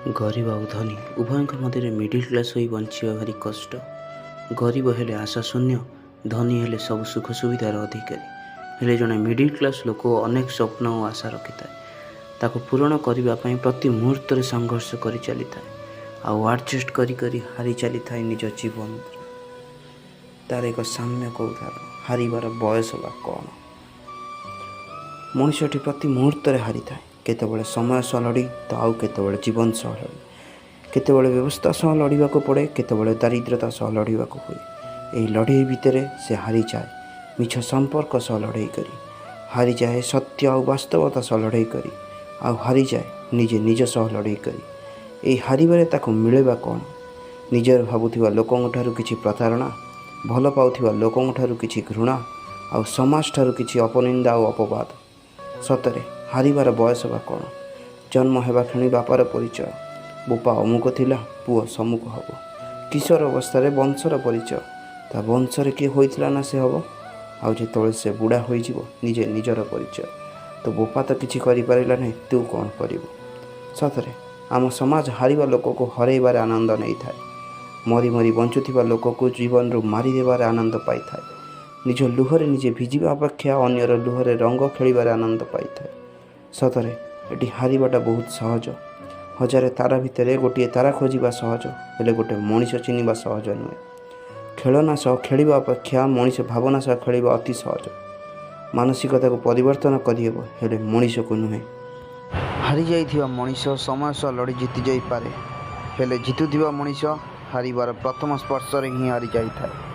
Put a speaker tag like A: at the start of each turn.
A: ଗରିବ ଆଉ ଧନୀ ଉଭୟଙ୍କ ମଧ୍ୟରେ ମିଡ଼ିଲ୍ କ୍ଲାସ୍ ହୋଇ ବଞ୍ଚିବା ଭାରି କଷ୍ଟ। ଗରିବ ହେଲେ ଆଶା ଶୂନ୍ୟ, ଧନୀ ହେଲେ ସବୁ ସୁଖ ସୁବିଧାର ଅଧିକାରୀ। ହେଲେ ଜଣେ ମିଡ଼ିଲ୍ କ୍ଲାସ୍ ଲୋକ ଅନେକ ସ୍ୱପ୍ନ ଓ ଆଶା ରଖିଥାଏ। ତାକୁ ପୂରଣ କରିବା ପାଇଁ ପ୍ରତି ମୁହୂର୍ତ୍ତରେ ସଂଘର୍ଷ କରି ଚାଲିଥାଏ ଆଉ ଆଡ଼ଜଷ୍ଟ କରି କରି ହାରି ଚାଲିଥାଏ ନିଜ ଜୀବନରେ। ତାର ଏକ ସାମ୍ୟକ ଉଦାହରଣ, ହାରିବାର ବୟସ ବା କ'ଣ? ମଣିଷଟି ପ୍ରତି ମୁହୂର୍ତ୍ତରେ ହାରିଥାଏ। କେତେବେଳେ ସମୟ ସହ ଲଢ଼ି ତ ଆଉ କେତେବେଳେ ଜୀବନ ସହ ଲଢ଼ି। କେତେବେଳେ ବ୍ୟବସ୍ଥା ସହ ଲଢ଼ିବାକୁ ପଡ଼େ, କେତେବେଳେ ଦାରିଦ୍ରତା ସହ ଲଢ଼ିବାକୁ ହୁଏ। ଏହି ଲଢ଼େଇ ଭିତରେ ସେ ହାରିଯାଏ ମିଛ ସମ୍ପର୍କ ସହ ଲଢ଼େଇ କରି, ହାରିଯାଏ ସତ୍ୟ ଆଉ ବାସ୍ତବତା ସହ ଲଢ଼େଇ କରି, ଆଉ ହାରିଯାଏ ନିଜେ ନିଜ ସହ ଲଢ଼େଇ କରି। ଏହି ହାରିବାରେ ତାକୁ ମିଳିବା କ'ଣ? ନିଜର ଭାବୁଥିବା ଲୋକଙ୍କ ଠାରୁ କିଛି ପ୍ରତାରଣା, ଭଲ ପାଉଥିବା ଲୋକଙ୍କ ଠାରୁ କିଛି ଘୃଣା, ଆଉ ସମାଜ ଠାରୁ କିଛି ଅପନିନ୍ଦା ଆଉ ଅପବାଦ। ସତରେ ହାରିବାର ବୟସ ବା କ'ଣ? ଜନ୍ମ ହେବା କ୍ଷଣି ବାପାର ପରିଚୟ, ବୋପା ଅମୁକ ଥିଲା, ପୁଅ ସମୁକ ହେବ। କିଶୋର ଅବସ୍ଥାରେ ବଂଶର ପରିଚୟ, ତା ବଂଶରେ କିଏ ହୋଇଥିଲା ନା ସେ ହେବ। ଆଉ ଯେତେବେଳେ ସେ ବୁଢ଼ା ହୋଇଯିବ, ନିଜେ ନିଜର ପରିଚୟ, ତୋ ବୋପା ତ କିଛି କରିପାରିଲା ନାହିଁ, ତୁ କ'ଣ କରିବୁ? ସତରେ ଆମ ସମାଜ ହାରିବା ଲୋକକୁ ହରେଇବାରେ ଆନନ୍ଦ ନେଇଥାଏ। ମରି ମରି ବଞ୍ଚୁଥିବା ଲୋକକୁ ଜୀବନରୁ ମାରିଦେବାରେ ଆନନ୍ଦ ପାଇଥାଏ। ନିଜ ଲୁହରେ ନିଜେ ଭିଜିବା ଅପେକ୍ଷା ଅନ୍ୟର ଲୁହରେ ରଙ୍ଗ ଖେଳିବାରେ ଆନନ୍ଦ ପାଇଥାଏ। ସତରେ ଏଠି ହାରିବାଟା ବହୁତ ସହଜ। ହଜାରେ ତାରା ଭିତରେ ଗୋଟିଏ ତାରା ଖୋଜିବା ସହଜ, ହେଲେ ଗୋଟେ ମଣିଷ ଚିହ୍ନିବା ସହଜ ନୁହେଁ। ଖେଳନା ସହ ଖେଳିବା ଅପେକ୍ଷା ମଣିଷ ଭାବନା ସହ ଖେଳିବା ଅତି ସହଜ। ମାନସିକତାକୁ ପରିବର୍ତ୍ତନ କରିହେବ, ହେଲେ ମଣିଷକୁ ନୁହେଁ। ହାରିଯାଇଥିବା ମଣିଷ ସମୟ ସହ ଲଢ଼ି ଜିତି ଯାଇପାରେ, ହେଲେ ଜିତୁଥିବା ମଣିଷ ହାରିବାର ପ୍ରଥମ ସ୍ପର୍ଶରେ ହିଁ ହାରିଯାଇଥାଏ।